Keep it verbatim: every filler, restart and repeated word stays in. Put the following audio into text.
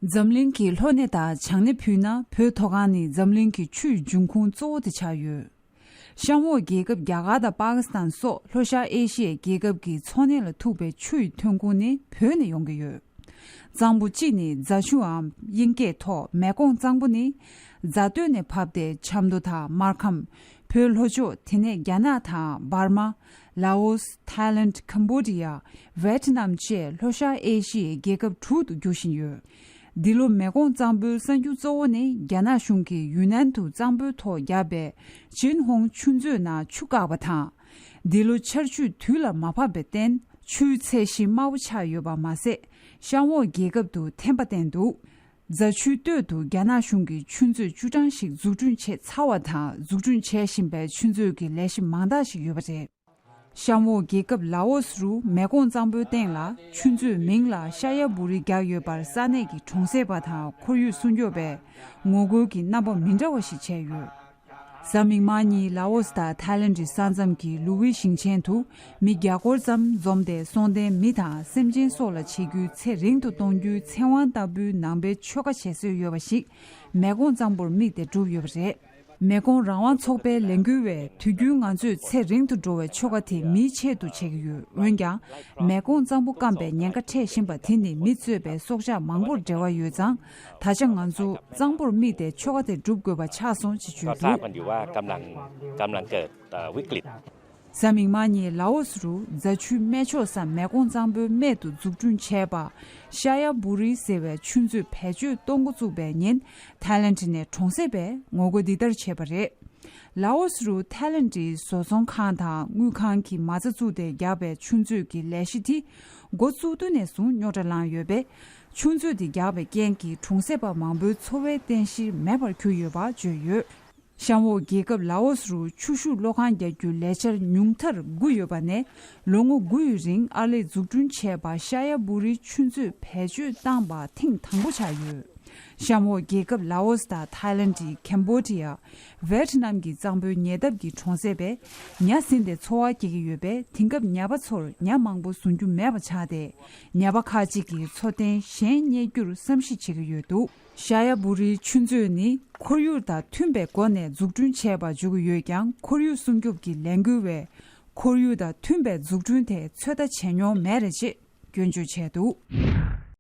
འཛམ་གླིང་གི་ལྷོ་སྣེ་དང་བྱང་སྣེ་ཕུད་ན། བོད་མཐོ་སྒང་ནི་འཛམ་གླིང་གི་ཆུའི་འབྱུང་ཁུངས་གཙོ་བོ་དེ་ཆགས་ཡོད། གཤམ་འོག་རྒྱལ་ཁབ་རྒྱ་གར་དང་པ་ཀི་སི་ཐན་སོགས་ལྷོ་ཤར་ཨེ་ཤི་ཡའི་རྒྱལ་ཁབ་ཀྱི་མཚོ་སྣེ་ལ་ཐུག་པའི་ཆུ་ཡི་ཐོན་ཁུངས་ནི་བོད་ནས་ཡོང་གི་ཡོད། གཙང་པོ་གཅིག་ནི་རྫ་ཆུའམ། དབྱིན་སྐད་ཐོག་མེ་ཀོང་གཙང་པོ་ནི། རྫ་སྟོད་ནས་བབས་ཏེ་ཆབ་མདོ་དང་སྨར་ཁམས། བོད་ལྷོ་ཕྱོགས། དེ་ནས་རྒྱ་ནག་དང་འབར་མ། ལའོ་སི། ཐའི་ལེནྜ། ཀམ་བོ་ཌི་ཡ། ཝེ་ཏི་ནམ་བཅས་ལྷོ་ཤར་ཨེ་ཤི་ཡའི་རྒྱལ་ཁབ་དྲུག་ཏུ་རྒྱུ་བཞིན་ཡོད། འདི་ལོ་མེ་ཀོང་གཙང་པོའི་གསར་འགྱུར་གཙོ་བོ་ནི། རྒྱ་ནག་གཞུང་གིས་ཡུན་ནན་དུ་གཙང་པོའི་ཐོག་བརྒྱབ་པའི་ཅིན་ཧོང་ཆུ་མཛོད་ནང་ཆུ་བཀག་པ་དང་། འདི་ལོ་ཆར་ཆུ་དུས་ལ་མ་བབས་པར་བརྟེན། ཆུའི་ཚད་གཞི་དམའ་བོ་ཆགས་ཡོད་པ་མ་ཟད། གཤམ་འོག་རྒྱལ་ཁབ་ཏུ་ཐན་པ་བསྟན་འདུག་རྫ་ཆུའི་སྟོད་དུ་རྒྱ་ནག་གཞུང་གིས་ཆུ་མཛོད་བཅུ་གྲངས་ཤིག་འཛུགས་སྐྲུན་བྱས་ཚར་བ་དང་། འཛུགས་སྐྲུན་བྱེད་བཞིན་པའི་ཆུ་མཛོད་ཀྱི་ལས་གཞི་མང་དག་ཞིག་ཡོད་པ་རེད། གཤམ་འོག་རྒྱལ་ཁབ་ལའོ་སི་རུ་མེ་ཀོང་གཙང་པོའི་སྟེང་ལ་ཆུ་མཛོད་མིང་ལ་ཤ་ཡ་བུ་རི་བརྒྱབ་ཡོད་པར་ས་གནས་ཀྱི་གྲོང་གསེབ་པ་དང་ཁོར་ཡུག་སྲུང་སྐྱོབ་པས་ངོ་རྒོལ་གྱི་རྣམ་པ་མི་འདྲ་བ་ཞིག་བྱས་ཡོད། གཟའ་མིག་དམར་ཉིན་ལའོ་སི་དང་ཐའི་ལེནྜ་ས་མཚམས་ཀྱི་ལུ་ཝི་ཞིང་ཆེན་དུ་མི་བརྒྱ་སྐོར་ཙམ་འཛོམས་ཏེ། སྲོང་བཙན་མི་དང་སེམས་ཅན་སྲོག་ལ་བྱེད་རྒྱུའི་ཚེ་རིང་དུ་གཏོང་རྒྱུའི་ཚེ་དབང་ལྟ་བུའི་ནང་པའི་ཆོ་ག་བྱེད་སྲོལ་ཡོད་པ་ཞིག་མེ་ཀོང་གཙང་པོར་དམིགས་ཏེ་བསྒྲུབས་ཡོད་པ་རེད། མེ་ཀོང་རང་དབང་ཚོགས་པའི་ལས་འགུལ་བས། དུས་རྒྱུན་ང་ཚོས་ཚེ་རིང་དུ་འགྲོ་བའི་ཆོ་ག་དེ་མིའི་ཆེད་དུ་བྱེད་ཀྱི་ཡོད། འོན་ཀྱང་། མེ་ཀོང་གཙང་པོ་སྐམ་པའི་ཉེན་ཁ་འཕྲད་བཞིན་པ་དེ་ནི་མི་གཙོས་པའི་སྲོག་ཆགས་མང་པོར་འབྲེལ་བ་ཡོད་ཙང་། ད་ཆ་ང་ཚོ་གཙང་པོར་དམིགས་ཏེ་ཆོ་ག་དེ་སྒྲུབ་དགོས་པ་ཆགས་སོང་ཞེས་བརྗོད་འདུག ก็ทราบกันอยู่ว่ากำลังกำลังเกิดเอ่อวิกฤต གཟའ་མིག་དམར་ཉིན་ལའོ་སི་རུ་རྫ་ཆུའི་སྨད་ཕྱོགས་སམ་མེ་ཀོང་གཙང་པོའི་སྨད་དུ་འཛུགས་སྐྲུན་བྱས་པ་ཤ་ཡ་བུ་རི་ཟེར་བའི་ཆུ་མཛོད་བེད་སྤྱོད་གཏོང་འགོ་བཙུགས་པའི་ཉིན། ཐའི་ལེནྜ་ནས་གྲོང་གསེབ་པས་ངོ་རྒོལ་འདི་ལྟར་བྱས་པ་རེད། ལའོ་སི་རུ་ཐའི་ལེནྜ་ཡི་བཟོ་ཚོང་ཁང་དང་དངུལ་ཁང་གི་མ་རྩ་བཙུགས་ཏེ་བརྒྱབ་པའི་ཆུ་མཛོད་ཀྱི་ལས་གཞི་དེ་འགོ་བཙུགས་དུས་ནས་བཟུང་རྙོག་དྲ་ལངས་ཡོད་པས། ཆུ་མཛོད་དེ་བརྒྱབ་པའི་རྐྱེན་གྱིས་གྲོང་གསེབ་པ་མང་པོའི་འཚོ་བའི་རྟེན་གཞི་མེད་པར་གྱུར་ཡོད་པ་བརྗོད་ཡོད། གཤམ་འོག་རྒྱལ་ཁབ་ལའོ་སི་རུ་ཆུ་ཤུགས་གློག་ཁང་རྒྱག་རྒྱུའི་ལས་འཆར་ཉུང་མཐར་དགུ་ཡོད་པ་ནས། ལོ་ངོ་དགུ་ཡི་རིང་ཨར་ལས་འཛུགས་སྐྲུན་བྱས་པ་ཤ་ཡ་བུ་རི་ཆུ་མཛོད་བེད་སྤྱོད་བཏང་པ་ཐེངས་དང་པོ་ཆགས་ཡོད། གཤམ་འོག་རྒྱལ་ཁབ་ལའོ་སི་དང་ཐའི་ལེནྜ། ཀམ་བོ་ཌི་ཡ། ཝེ་ཏི་ནམ་གྱི་གཙང་པོའི་ཉེ་འདབས་ཀྱི་གྲོང་གསེབ་པས་ཉ་ཟིན་ཏེ་འཚོ་བ་སྐྱེལ་གྱི་ཡོད་པས། དེང་སྐབས་ཉ་པ་ཚོར་ཉ་མང་པོ་བཟུང་རྒྱུ་མེད་པ་ཆགས་ཏེ། ཉ་པ་ཁག་ཅིག་གིས་འཚོ་རྟེན་གཞན་རྙེད་རྒྱུར་བསམ་གཞིག་བྱེད་ཀྱི་ཡོད་འདུག་ཤ་ཡ་བུ་རིའི་ཆུ་མཛོད་ནི་ཁོར་ཡུག་དང་མཐུན་པའི་སྒོ་ནས་འཛུགས་སྐྲུན་བྱས་པར་འཇོག་གི་ཡོད་ཀྱང་། ཁོར་ཡུག་སྲུང་སྐྱོབ་ཀྱི་ལས་འགུལ་བས་ཁོར་ཡུག་དང་མཐུན་པའི་འཛུགས་སྐྲུན་དེ་ཚོད་ལྟ་བྱས་མྱོང་མེད་རེད་ཅེས་སྐྱོན་བརྗོད་བྱས་འདུག